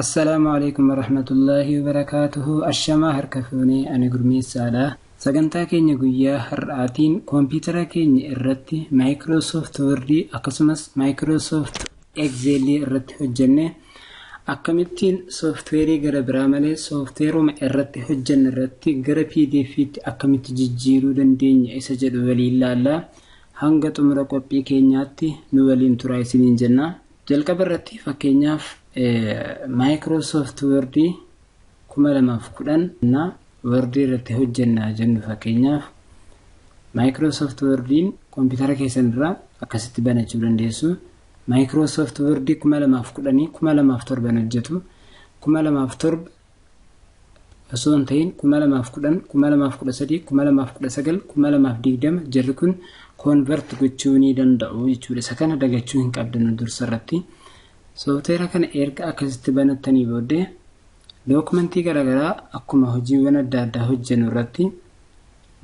Assalaamu alaikum warahmatullaahi wabarakaatuhu. Ashamaa, harka fuunee, ani Gurmeessaadha. Sagantaa keenya guyyaa har'aatiin koompitara keenya irratti Microsoft Word akkasumas Microsoft Excel irratti hojjenne akkamittiin sooftiweerii gara biraa malee sooftiweeruma irratti hojjenne irratti gara PDF'tti akkamitti jijjiiruu dandeenya isa jedhu waliin ilaalla. Hanga xumura qophii keenyaatti nu waliin turaa isiniin jenna. Jalqaba irratti, fakkeenyaaf, Microsoft Word 2010 na Word irratti hojjennaa jennu. Fakkeenyaaf, Microsoft Wordiin koompitara keessan irraa akkasitti banachuu dandeessu. Microsoft Word 2010 2007 hojjetu. 2007 osoo hin ta'in 2010, 2013, 2019, 2020 jarri kun convert gochuu ni danda'u jechuudha. Isa kana dagachuu hin qabdan dursa irratti. Sooftiweera kana erga akkasitti banattanii booddee dookumentii garaagaraa akkuma hojiiwwan adda addaa hojjennu irratti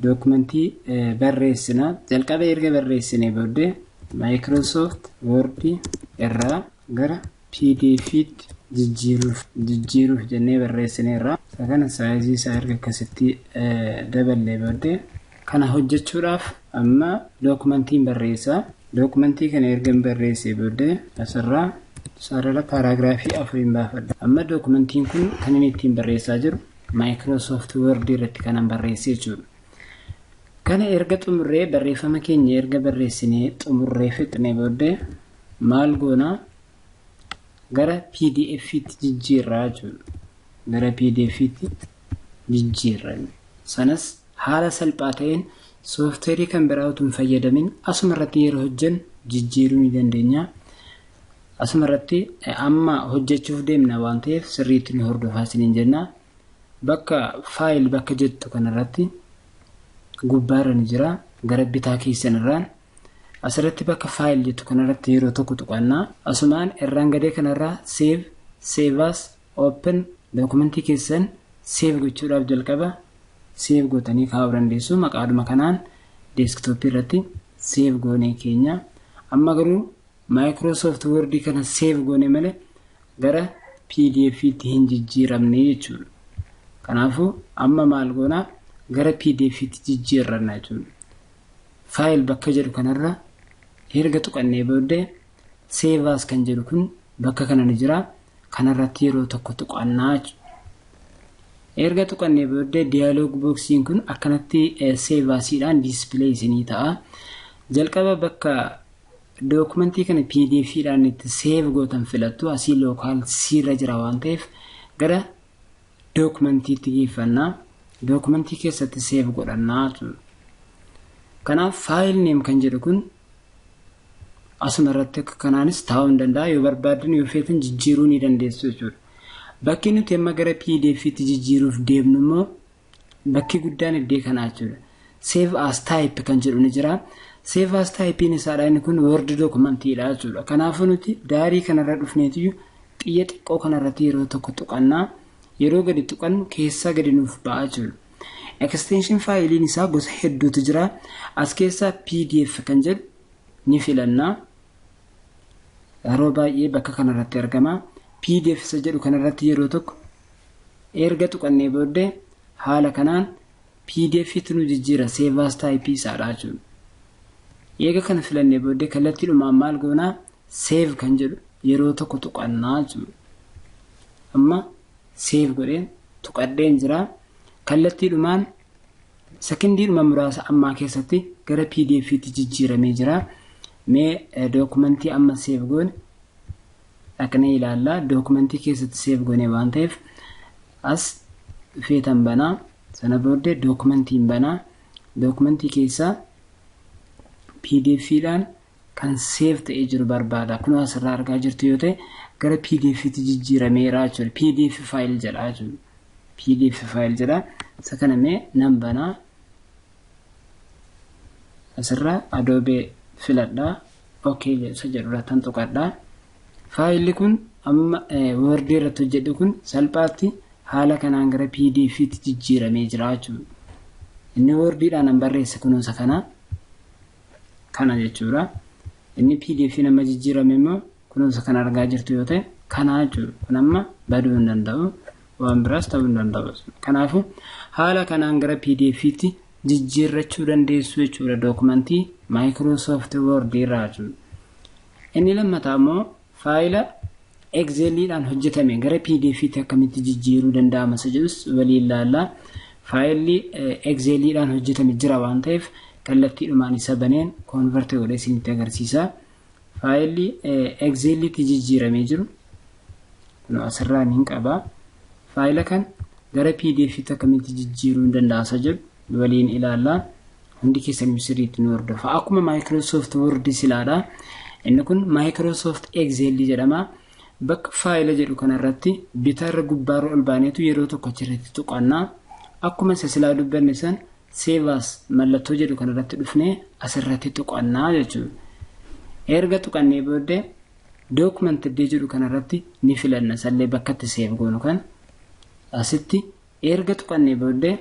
dookumentii barreessina. Jalqaba erga barreessinee booddee Microsoft Word irraa gara PDF'tti jijjiiruuf jennee barreessineerra. Isa kana saayizii isaa erga akkasitti daballee booddee kana hojjechuudhaaf amma dookumentiin barreessa. Dookumentii kana erga barreessee booddee asirraa sarara paaraagiraafii afuriin baafadha. Amma dookumentiin kun kan inni ittiin barreessaa jiru Microsoft Word irratti kanan barreesse jechuudha. Kana erga xumurree, barreeffama keenya erga barreessinee xumurree fixnee booddee maal goonaa? Gara PDF'tti jijjiirraa jechuudha. Gara PDF'tti jijjiirra. Sanas haala salphaa ta'een sooftiweerii kan biraa utuu hin fayyadamin asuma irratti yeroo hojjennu jijjiiruu ni dandeenya. Asuma irratti amma hojjechuuf deemna waan ta'eef sirriitti nu hordofaa isiniin jenna. Bakka file bakka jettu kanarratti gubbaarra ni jira, gara bitaa keessan irraan. Asirratti bakka file jettu kanarratti yeroo tokko tuqannaa. Asumaan irraan gadee kanarraa save, save as, open, dookumentii keessan save gochuudhaaf jalqaba save gootanii kaa'uu dandeessu. Maqaadhuma kanaan deeskitooppii irratti save goonee keenya. Amma garuu Microsoft Word kana save goone malee gara PDF'tti hin jijjiiramne jechuudha. Kanaafuu amma maal goonaa? Gara PDF'tti jijjiirranna jechuudha. File bakka jedhu kanarra erga tuqannee booddee save as kan jedhu kun bakka kana ni jira. Kanarratti yeroo tokko tuqannaa jechuudha. Erga tuqannee booddee dialog boxiin kun akkanatti save asiidhaan display isinii ta'a. Jalqaba bakka dookumentii kana PDF'dhaan itti save gootan filattu. Asii local C irra jira waan ta'eef gara dookumentiitti geeffannaa. Dookumentii keessatti save godhannaa jechuudha. Kanaaf file name kan jedhu kun asuma irratti akka kanaanis taa'uu hin danda'a. Yoo barbaadan, yoo feetan jijjiiruu ni dandeessu jechuudha. Bakki nuti amma gara PDF'tti jijjiiruuf deemnu immoo bakki guddaan iddoo kanaa jechuudha. Save as type kan jedhu ni jira. Save as type'n isaadha, inni kun Word dokumentiidha jechuudha. Kanaafuu nuti daarii kanarra dhufneetiyyuu xiyya xiqqoo kanarratti yeroo tokko tuqannaa. Yeroo gadi tuqannu keessaa gadi nuuf ba'a jechuudha. Extension faayiliin isaa gosa hedduutu jira. As keessaa PDF kan jedhu ni filannaa. Yeroo baay'ee bakka kanarratti argama. PDF isa jedhu kanarratti yeroo tokko erga tuqannee booddee haala kanaan PDF tti nu jijjiira, save as type isaadha jechuudha. Eega kana filannee booddee kallattiidhumaan maal goonaa? Save kan jedhu yeroo tokko tuqannaa jechuudha. Amma save godheen tuqadheen jira. Kallattiidhumaan sekindiidhuma muraasa ammaa keessatti gara PDF tti jijjiiramee jira. Mee dookumentii amma save goone dhaqnee ilaallaa. Dookumentii keessatti save goone waan ta'eef as feetan banaa. Sana booddee dookumentiin banaa. Dookumentii keessaa PDF'dhaan kan save ta'ee jiru barbaada. Kun asirraa argaa jirtu yoo ta'e gara PDF'tti jijjiirameera jechuudha. PDF file jedha jechuudha. PDF file jedha. Isa kana mee nan banaa. Asirraa Adobe filadhaa. OK isa jedhu irratti tuqadhaa. Faayilli kun amma Word irratti hojjedhu kun salphaatti haala kanaan gara PDF'tti jijjiiramee jira jechuudha. Inni Wordiidhaan an barreesse kunuunsa kana kana jechuudha. Inni PDF nama jijjiirame immoo kunuunsa kana argaa jirtu yoo ta'e Kanaa jechuudha. Kun amma baduu hin danda'u. Waan biraas ta'uu hin danda'u. Kanaafuu haala kanaan gara PDF'tti jijjiirrachuu dandeessu jechuudha dookumentii Microsoft Word irraa jechuudha. Inni lammataa immoo faayila Exceliidhaan hojjetame gara PDF'tti akkamitti jijjiiruu danda'ama isa jedhus waliin ilaalla. Faayilli Exceliidhaan hojjetame jira waan ta'eef kallattiidhumaan isa baneen convert godhee isinitti agarsiisa. Faayilli Excelitti jijjiiramee jiru kun asirraa ni qaba. Faayila kan gara PDF'tti akkamitti jijjiiruu danda'a isa jedhu waliin ilaalla. Hundi keessan sirriitti nu hordofa. Akkuma Microsoft Word silaadha. Inni kun Microsoft Excel jedhama. Bakka faayila jedhu kanarratti bitaarra gubbaarra ol baaneetu yeroo tokko achirratti tuqannaa. Akkuma isa silaa dubbanne san save as mallattoo jedhu kanarratti dhufnee asirratti tuqannaa jechuudha. Erga tuqannee booddee document iddoo jedhu kanarratti ni filanna. Sallee bakka itti save goonu kan asitti erga tuqannee booddee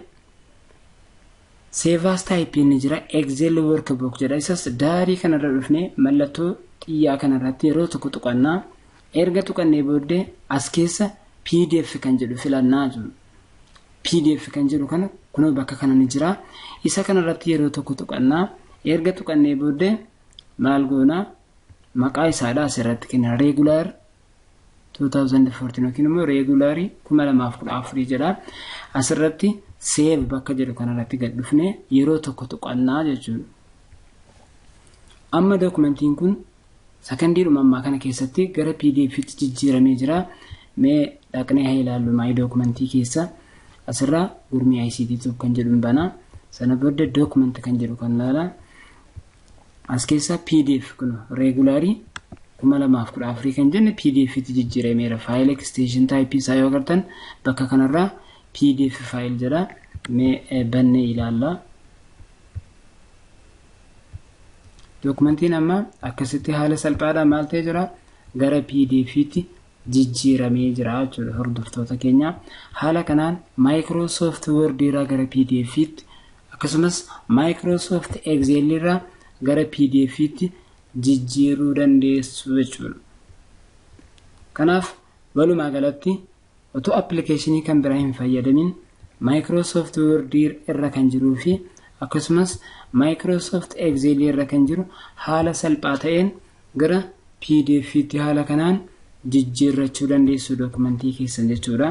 save as type ni jira. Excel workbook jedha. Isas daarii kanarra dhufnee mallattoo xiyyaa kanarratti yeroo tokko tuqannaa. Erga tuqannee booddee as keessa PDF kan jedhu filannaa jechuudha. PDF kan jedhu kana kunoo bakka kana ni jira. Isa kanarratti yeroo tokko tuqannaa. Erga tuqannee booddee maal goonaa maqaa isaadha asirratti kenna. Regular 2014 yookiin immoo regular 2014 jedha. Asirratti save bakka jedhu kanarratti gad dhufnee yeroo tokko tuqannaa jechuudha. Amma dookumentiin kun sakandiidhuma ammaa kana keessatti gara PDF'tti jijjiiramee jira. Mee dhaqnee haa ilaallu maayii dookumentii keessa. Asirraa Gurmii ICT kan jedhu banaa. Sana booddee document kan jedhu kan ilaala. As keessa PDF kun regular 2014 kan jenne PDF'tti jijjiirameera. File extension type isaa yoo agartan bakka kanarraa PDF file jedha. Mee bannee ilaalla. Dookumentiin amma akkasitti haala salphaadhaan maal ta'ee jira? Gara PDF'tti jijjiiramee jira jechuudha hordoftoota keenya. Haala kanaan Microsoft Word irraa gara PDF'tti akkasumas Microsoft Excel irraa gara PDF'tti jijjiiruu dandeessu jechuudha. Kanaaf walumaa galatti otoo appilikeeshinii kan biraa hin fayyadamin Microsoft Word irra kan jiruu fi akkasumas Microsoft Excel irra kan jiru haala salphaa ta'een gara PDF'tti haala kanaan jijjiirrachuu dandeessu dookumentii keessan jechuudha.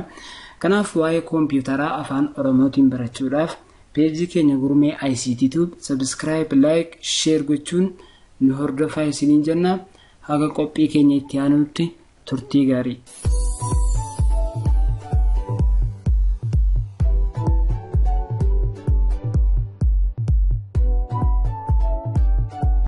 Kanaaf waa'ee koompiyuutaraa afaan Oromootiin barachuudhaaf peejii keenya Gurmee ICT Tube subscribe, like, share gochuun nu hordofaa isiniin jenna. Haga qophii keenya itti aanutti turtii gaarii.